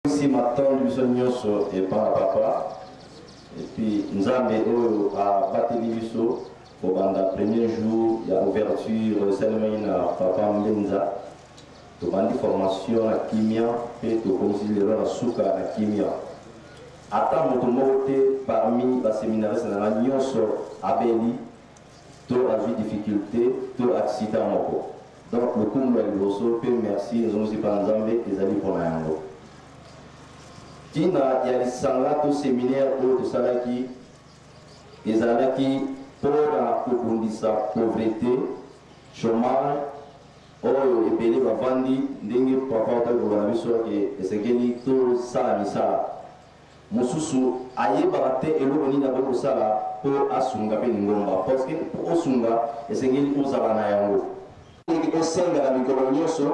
Napesi matondi biso nyonso epa na papa epuis nzambe oyo abateli biso kobanda premier jour ya ouverture esalemaki na papa mbenza tobandi formation na kimia mpe tokomisi lelo na suka na kimia ata moto moko te parmi baseminariste na nga nyonso abeli to azwi difficulté to accident moko donc lokumu ya liboso mpe merci ezongisi mpa na nzambe ezali mpo na yango ntina ya lisanga to seminaire oyo tosalaki ezalaki mpo na kobundisa pauvreté chômage oyo ebele bavandi ndenge papa otaki koloba na biso ke esengeli tosala misala Mosusu ayebaka te eloko nini akoki kosala mpo asunga mpe lingomba, parce que mpo osunga esengeli ozala na yango. Osenga na mikolo nyonso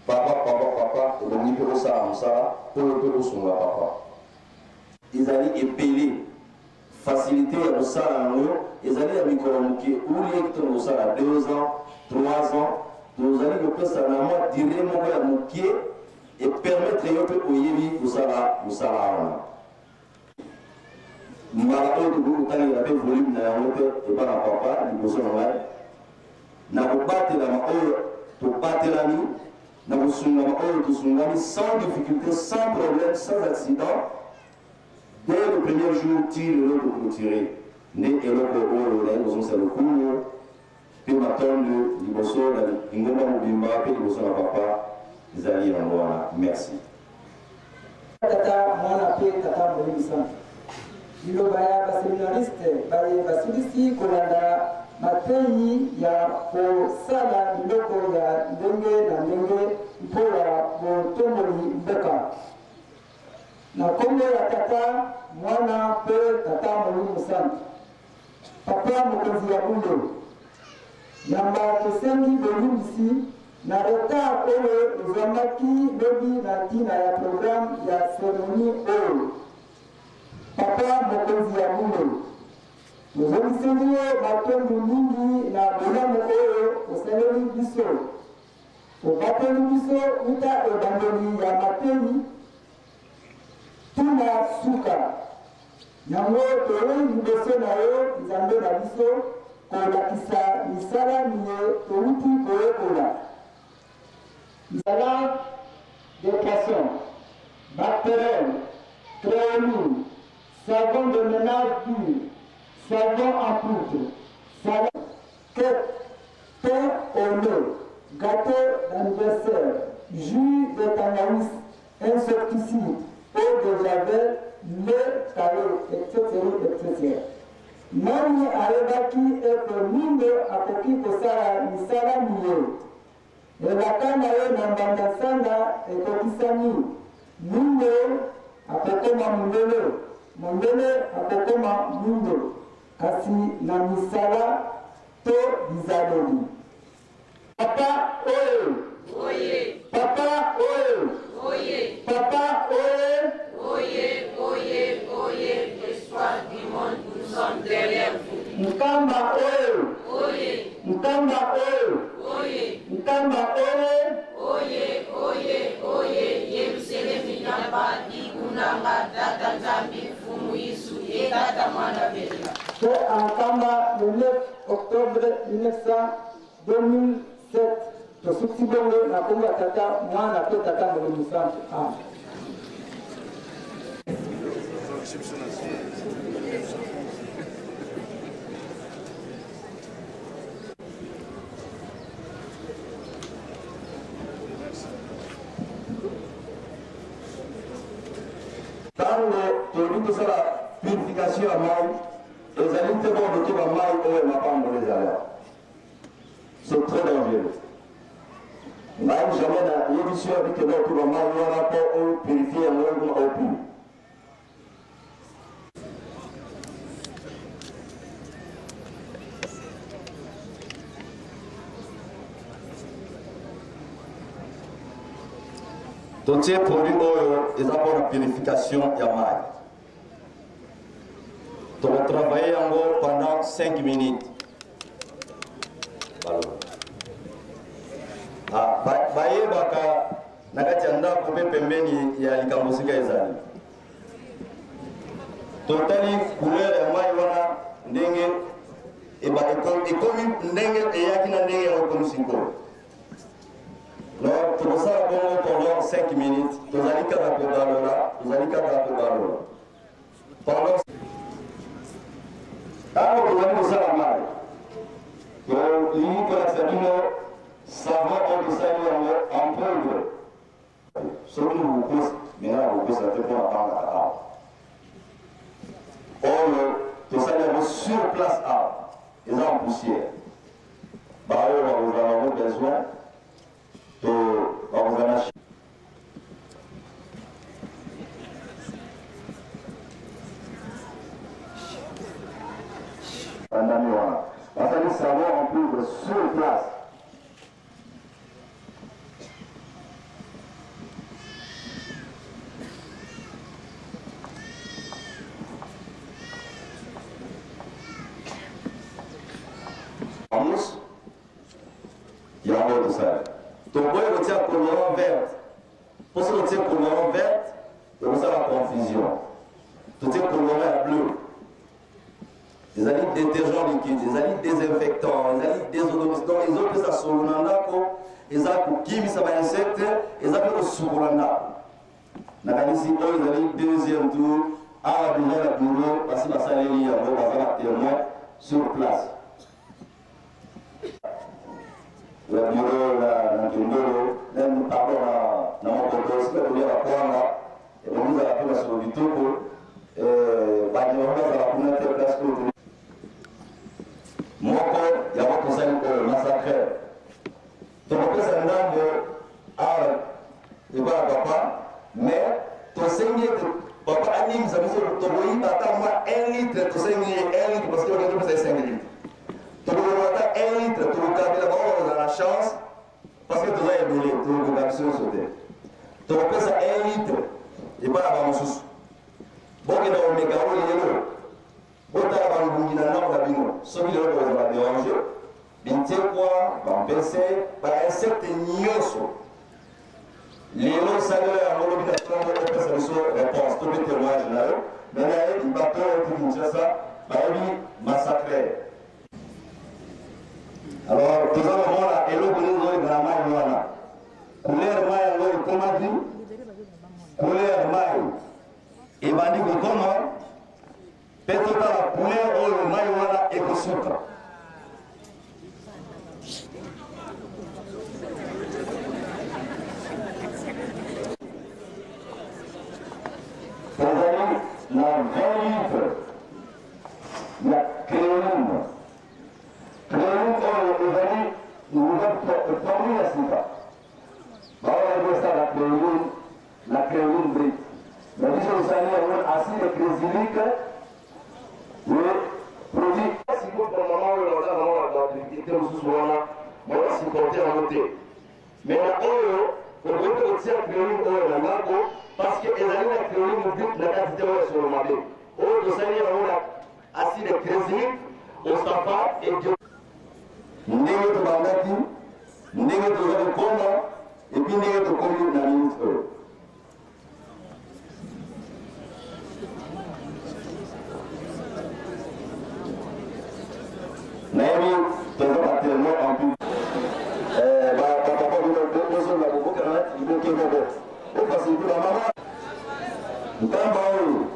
papa papa papa, ebongi mpe osala mosala mpo yo mpe osunga papa. Ezali ebele facilité ya kosala yango ezali ya mikolo moke, ulie to kosala 2 ans 3 ans, tozali kopesa na mwa dire moko ya moke e permettre yo mpe oyebi kosala mosala wana. Mbala oyo tokoki kotangela mpe volume na yango te epa na papa liboso na ngai na kobatelama oyo tobatelami na kosungama oyo tosungami sans difficulté sans problème sans accident dès le premier jour ti lelo toclôture nde eloko oyo naye kozongisa lokumu Mpe matondo liboso na lingomba mobimba mpe liboso na papa ezali yango wana. Merci. Tata, Mwana mpe Tata Molimo Santu. Liloba ya baseminariste baye basilisi kolanda mateyi ya kosala biloko ya ndenge na ndenge mpo ya botomboli mboka. Na nkombo ya Tata, Mwana mpe Tata Molimo Santu. Papa mokonzi ya bule, yamba tosengi bolimbisi na retard oyo ezwamaki lobi na ntina ya programme ya ceremonie oyo. Papa mokonzi ya bule, tozongiseli yo matondi mingi na bolamu oyo osaleli biso. Obateli biso uta ebandeli ya mateyi tuna suka. Yango toyei liboso na yo, Nzambe na biso, kolakisa misala miye touti koyekola. Salade de poisson, bactérel, créoline, savon de ménage pur, savon en poudre, salade, cake, pain au lait, gâteau d'anniversaire, jus de tangawis, insecticide, eau de javel, lait calé, etc. etc. Nani ayebaki ete mwindo akoki kosala misala miye? Elaka na ye na mbanda sanga ekokisami. Mwindo akokoma mondele, mondele akokoma mwindo, kasi na misala to bizaleli. Papa oye! Oye! Papa oye! Oye! Papa oye! Oye, oye, oye, espoir du monde, nous sommes derrière vous. Nkamba oye! Oye! Nkamba oye! Oye! Nkamba oye! Oye, oye, oye, Yerusalemi namba ikunanga tata Nzambi mfumu Yesu ye tata mwana belela. Fait à Nkamba le 9 octobre 1900 2007 tosukisi bongo na nkombo ya tata mwana mpe tata molimo santu amen. Ntango tolingi tosala purification ya mai ezali te bongo totie bamai oyo mapamboli ezali C'est très dangereux. Ngai jamais na yebisi yo abike na otuba mai wana mpo o purifie yango ekoma eau pure. Totie produit oyo eza mpona purification ya mai. Tokotravaille yango pendant 5 minutes. Ah, bayebaka. na kati ya ndako mpe pembeni ya likambo sika ezali. Totali couleur ya mai wana ndenge ekomi, ndenge eyaki na ndenge yango ekomi sikoyo. Donc tokosala bongo pendant 5 minutes, tozali kaka kobalola, tozali kaka kobalola pendant ntango tozali kosala mai. Tolingi kolakisa bino savon oyo tosali yango en poudre. Soki bokokosa minga na kokosa te mpona bangaka awa, oyo tosali yango sur place awa eza en poussière. Baoyo bakozala bango besoin to bakozala na bandami wana basali savon en poudre sur place. Amus yango tosali, toboyi kotia colorant verte, mpo soki otie colorant verte ekosala confusion. Totie colorant ya bleu. Ezali détergent liquide, ezali désinfectant, ezali désodorisant, donc ezopesa solo na ndako, eza kokimisa bainsecte, eza mpe kosukola ndako. Nakanisi oyo ezali deuxième tour. Awa déjà na bureau basi basaleli yango, baza na témoin sur place ya bureau na Nkendolo, pardon, na Mokoto, esika kolia bakwanga. Ebongi ezala mpe masolo kitoko, bandeko bazala kuna te. Place oyo moko yango tosali oyo massacre, tokopesa ndambo awa ekwala papa, mais tosengi ete papa animisa biso. Tokoyiba ata mwa 1 litre, tosengi ye 1 litre parce que bakoki topesa ye 5 litre. Tokoloba ata 1 litre, tokokabela bango bakozala na chance parce que toza ebele, tokokoka biso nyonso te. Tokopesa 1 litre epai na bamosusu. Bokenda komeka oyo lelo, botala bangungi na ndako na bino soki lelo bokozala dérange, bintekwa, bampese, bainsecte nyonso. Lelo osalela yango, lobi na ntongo opesa biso réponse to mpe témoignage na yo. Me nayebi bato oyo ti Kinshasa bayebi massacre. Alors toza komona eloko nini ezoleka na mai wana. Couleur mai yango ekomaki, couleur mai ebandi kokoma, mpe totala couleur oyo mai wana ekosuka. Tozali na 20 litres ya créoline. Créoline oyo ezali formule ya sika baoyo kosala créoline na créoline brut, mais biso tosali yango acide crésylique, le produit. Sikoyo bamama oyo baza na badifficulté mosusu wana, baosupporte yango te, mais na oyo okoki mpe kotia créoline oyo na ndako parce que ezali na créoline brut na kati te oyo solo mabe. Oyo tosali yango na acide crésylique osafa et ndenge tobandaki, ndenge toza kokoma, et puis ndenge tokomi na minute oyo. Nayebi toza batémoin en plus. Bapapa bino bozonga bobokana liboke moko, ofacilité bamama. Nkamba oyo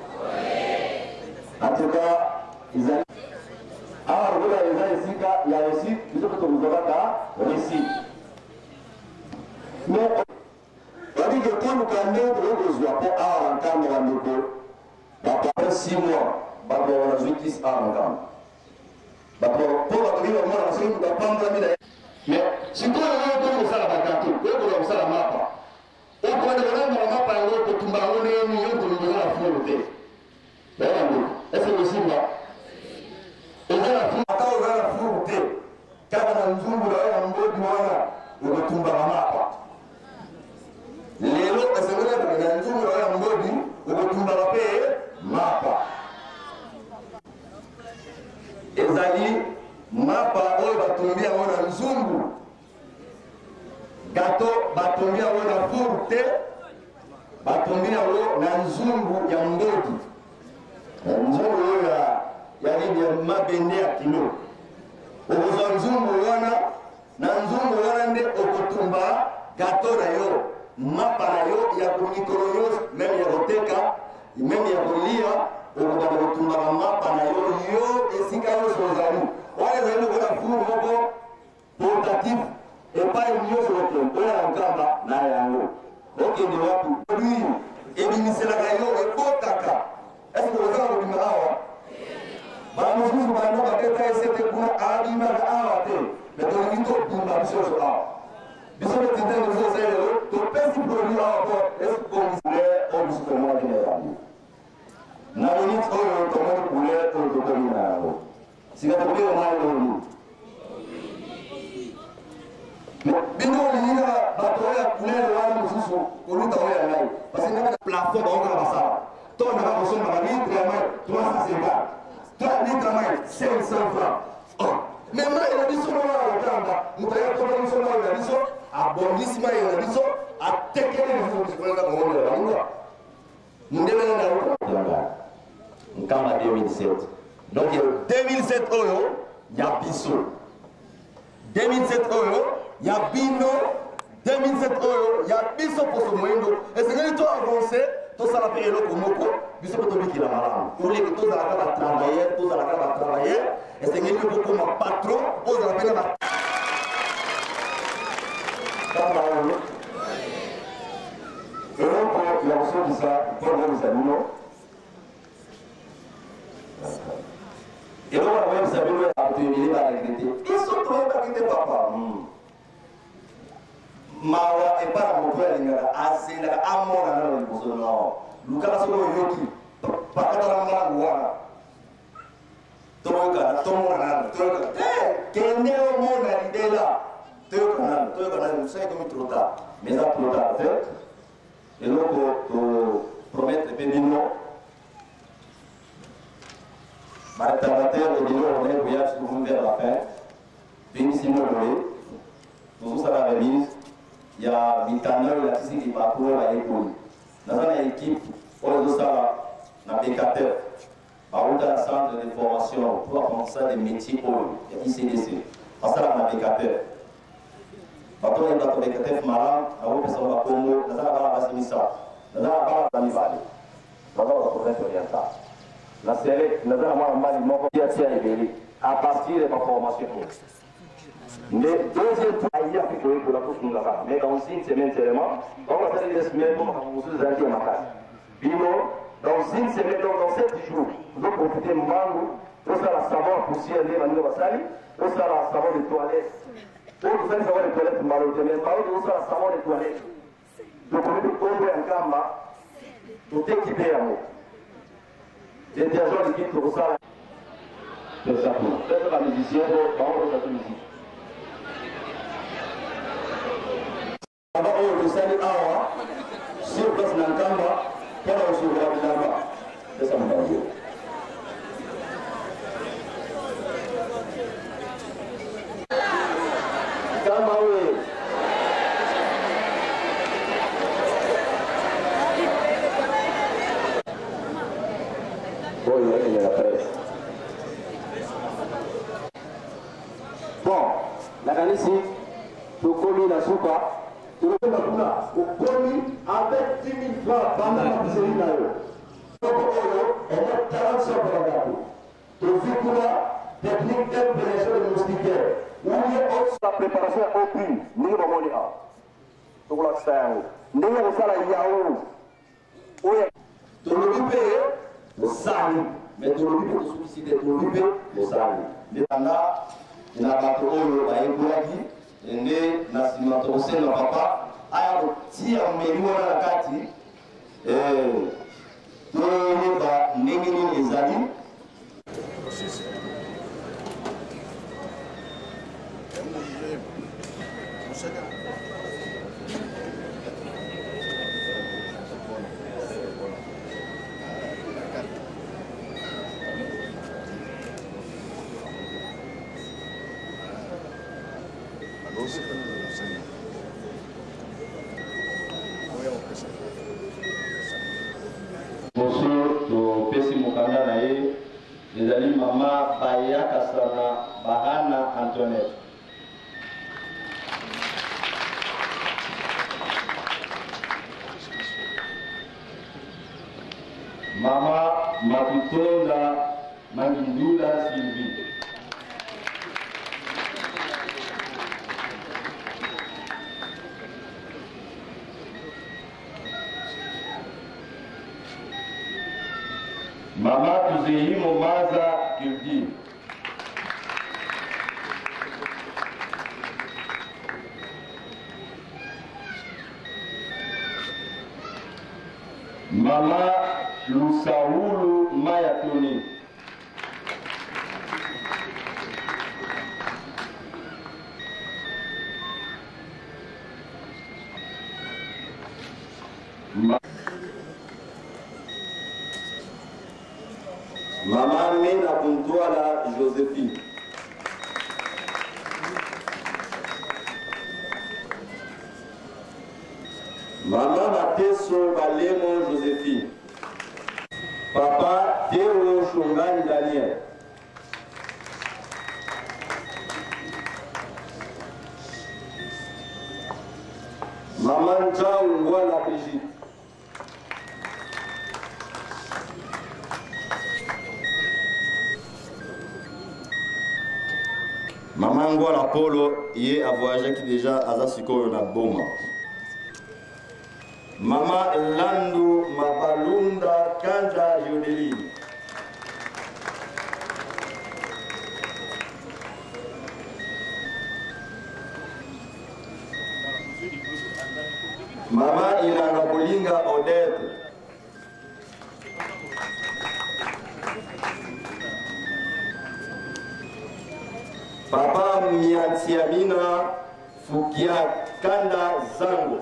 en tout cas ezali awa lokola eza esika ya réussite, biso mpe tokozwa kaka réussite. Mais babike toluka ndenge tokoki kozwa mpo awa na Nkamba bandeko bato 6 mois, bato bazwi kisi awa na Nkamba, bato mpo bato bamona soki moto apambolami na ye. Mais sikoyo oyo okoki kosala bagâteau, oyo koza kosala mapa, okonde kolambaka mapa yango, kotumba yango ndenge nini? Yo kolingi oza na four te. Yaya ndeko, ese kosimba oza na four? Ata oza na four te, kaka na nzungu na yo ya mbodi wana okotumbaka mapa. Lelo esengeli ete na nzungu na yo ya mbodi okotumbaka mpe mapa. Ezali mapa oyo batumbi yango na nzungu, gâteau batumbi yango na four. te, batumbi yango na nzungu ya mbodi, nzungu oyo ya nini, ya mabende ya kilo. Okozwa nzungu wana, na nzungu wana nde okotumba gato na yo, mapa na yo ya mikolo nyonso, meme ya koteka, meme ya kolia. Okobanda kotumbaka mapa na yo yo esika nyonso ozali. Wana ezali lokola four moko portatif, epai nyonso okende, oyo ya Nkamba na yango, okende wapi, produit ebimiselaka yo, ebotaka. Est-ce ozala kobima awa? Bamosusu banda babeta esete kuna, abimaka awa te. Me tolingi tobima biso nyonso awa. Biso mpe tintani biso osali lelo, topesi produit awa mpo ebongisa oyo biso tomonaki na ebandi. Na minute oyo tomoni couleur oyo tokomi na yango sika, tokobenga mai oyo nini? Bino olingi kaka bato oyo ya couleur wana, mosusu koluta oyo ya ngai, parce que ngaka plafond bango kaka basala. To naka kosomba balitre ya mai 350, litre ya mai 500 francs. Oh, mais mai na biso moko wana kotanga, moto aya kota biso mai na biso, abongisi mai na biso, atekeli biso, biso koleka kongondela baninga mondele na yanga. Nkamba 2007, donc 2007 oyo ya biso, 2007 oyo ya bino, 2007 oyo ya biso poso moyindo. Esengeli to avance, tosala mpe eloko moko, biso mpe tobikila malamu. Oleke tozalaka batravailleur, tozalaka batravailleur, esengeli mpe kokoma patron, ozala mpe na ba Nkamba oyo. Eloko ya kosokisa mpo koyebisa bino, eloko ya koyebisa bino, bato ebele baregretter: biso toyebaki te, papa. Mawa epai na moto oyo alingaka, azelaka amona nano liboso. No lukaka, soki oyoki, pakatala mbangu wana, toyokana, tomona nano, toyokana te. Kende omona libela, toyoka nano, toyoka nano. Mosala ekomi trop tard, mais eza trop tard te. Eloko topromettre mpe bino baretardateur ebele oyo koya, biso vers la fin toyebisi bino boye: tozosala remise ya bitanda oyo elakisi bato oyo bayekoli. Naza na équipe oyo ezosala na bekateur, bauta na centre de formation pour apprentissage des métiers oyo ya ICDC, basalaka na bekateur. Bato oyo bato bekateur malamu, nakopesa bango bakombo. Naza na bana basi misato, naza na bana mibale baza ba province orientale na sere. Naza na mwana mobali moko ya tia ebele à partir ya baformation oyo. Nde deuxième fois ayaki koyekola, kosunga kaka, mais dans une semaine seulement, bango basali 2 semaines po makambo mosusu ezalaki ya makasi. Bino dans une semaine, donc dans 7 jours, tozoprofite mbangu tosala savon ya poussière nde baninga basali, tosala savon de toilette oyo tosali savon de toilette mbalo te, mais mbalo tozosala savon de toilette. Tokomi mpe kombo ya Nkamba, toteki mpe yango, détergent liquide tokosala. Pesa kuna, pesa bamusicien po bango kosala musique. Bilamba oyo tosali awa sur place na Nkamba mpona kosukola bilamba, pesa mobango. Nkamba oyo. Oyo ekende na presse. Bon, nakanisi tokomi na suka. Tokenda kuna, okomi avec 10 000 francs, banda na biseli na yo moko oyo eza 40 sorte ya bato. Tozwi kuna technique d'imprégnation de moustiquaire ou bien la préparation ya eau pure, ndenge bamoni awa, tokolakisa yango ndenge ya kosala yaourt oyo. Tolobi mpe tosali, mais tolobi mpe tosukisi te, tolobi mpe tosali nde banda na bato oyo bayekolaki. Nde na nsima tokosenga papa aya kotia meli wana na kati, toyeba ndenge nini ezali. Ezali mama Bayakasana Bahana Antoinette. Mama Makutonda Mangindula Sylvie. Mama Tuzehimo Maza Kirdi. Mama Lusaulu Maya Tony. Mama Mena Kuntwala Josephine. Mama Mateso Balemo Josephine. Papa Théo Shongani Daniel. Maman Njau Ngwala Brigitte. Mama Ngwala Polo ye avoyageaki déjà aza sikoyo na Boma. Mama Landu Mabalunda Kanja Jodeline. Mama Ilanga Bolinga Odette. Papa Miantiamina Fukia Kanda Zango.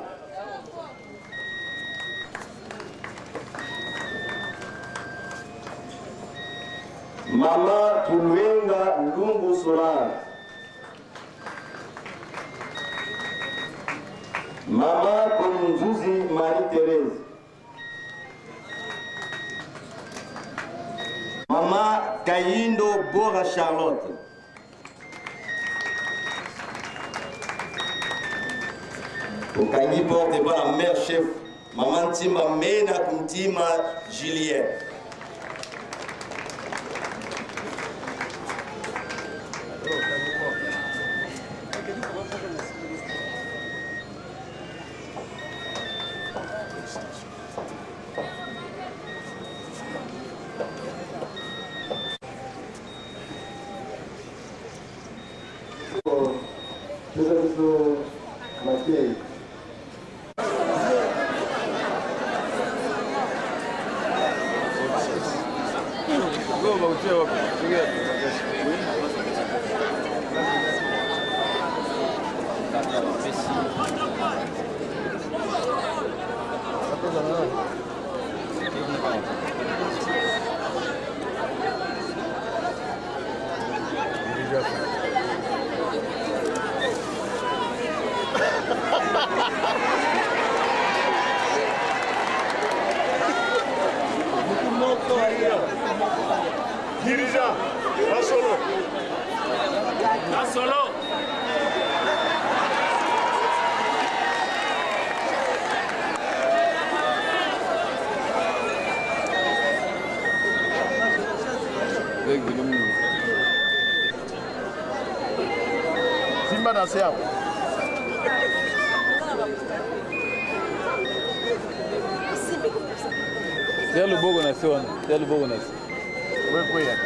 Mama Tulwenga Lungu Solange. Mama Komunzuzi Marie-Thérèse. Mama Kayindo Bora Charlotte. Okangi porte par la mère chef Maman Ntima Mena Kuntima Julien. Pesa biso matei. Dirigeant, la solo. La solo. Simba na se awa. Tia loboko na se wana, tia loboko na se. Wekweya.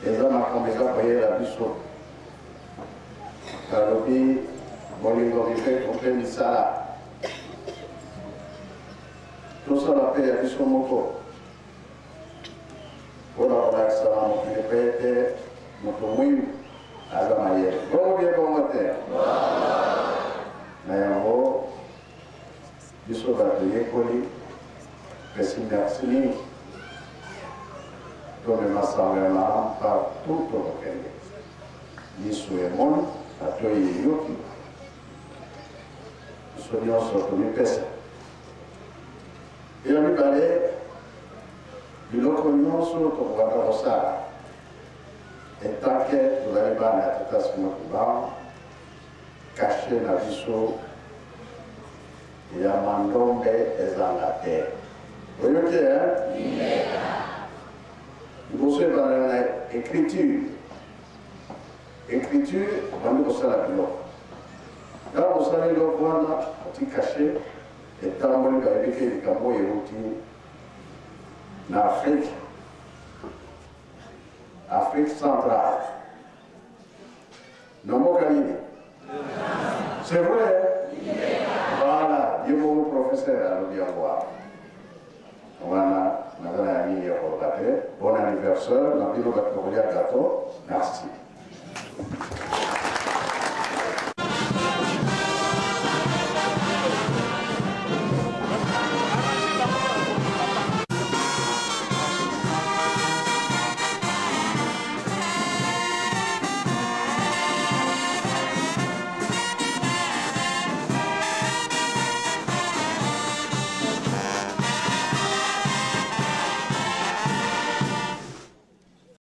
Eza makambo eza koyela biso. Balobi bolingo mibeko mpe misala. Tosala mpe ya biso moko mpona kolakisa na mokili mpe ete moto mwindu Aza mayele. Bongo bien bongo te. Na yango biso bato yekoli pesi merci mingi. Tomema sango ya malamu partout tokokende. Miso emoni, matoyi eyoki. Biso nyonso tomipesa. Ya mibale, biloko nyonso tokobanda kosala etant que tozali bana ya Tata Simon Kimbangu, cachet na biso ya mandombe ezanga te. Oyoki hein? Liboso ebanda na écriture. Écriture obandi kosala biloko. Ntango osali eloko wana oti cachet etamboli bayebi ke likambo oyo euti na Afrique, Afrique centrale. Na mboka nini? C'est vrai? Voilà, ye moko professeur alobi yango wana. Wana naza na ya mingi ya koloba te. Bon anniversaire na bino bato bokolia gâteau. Merci.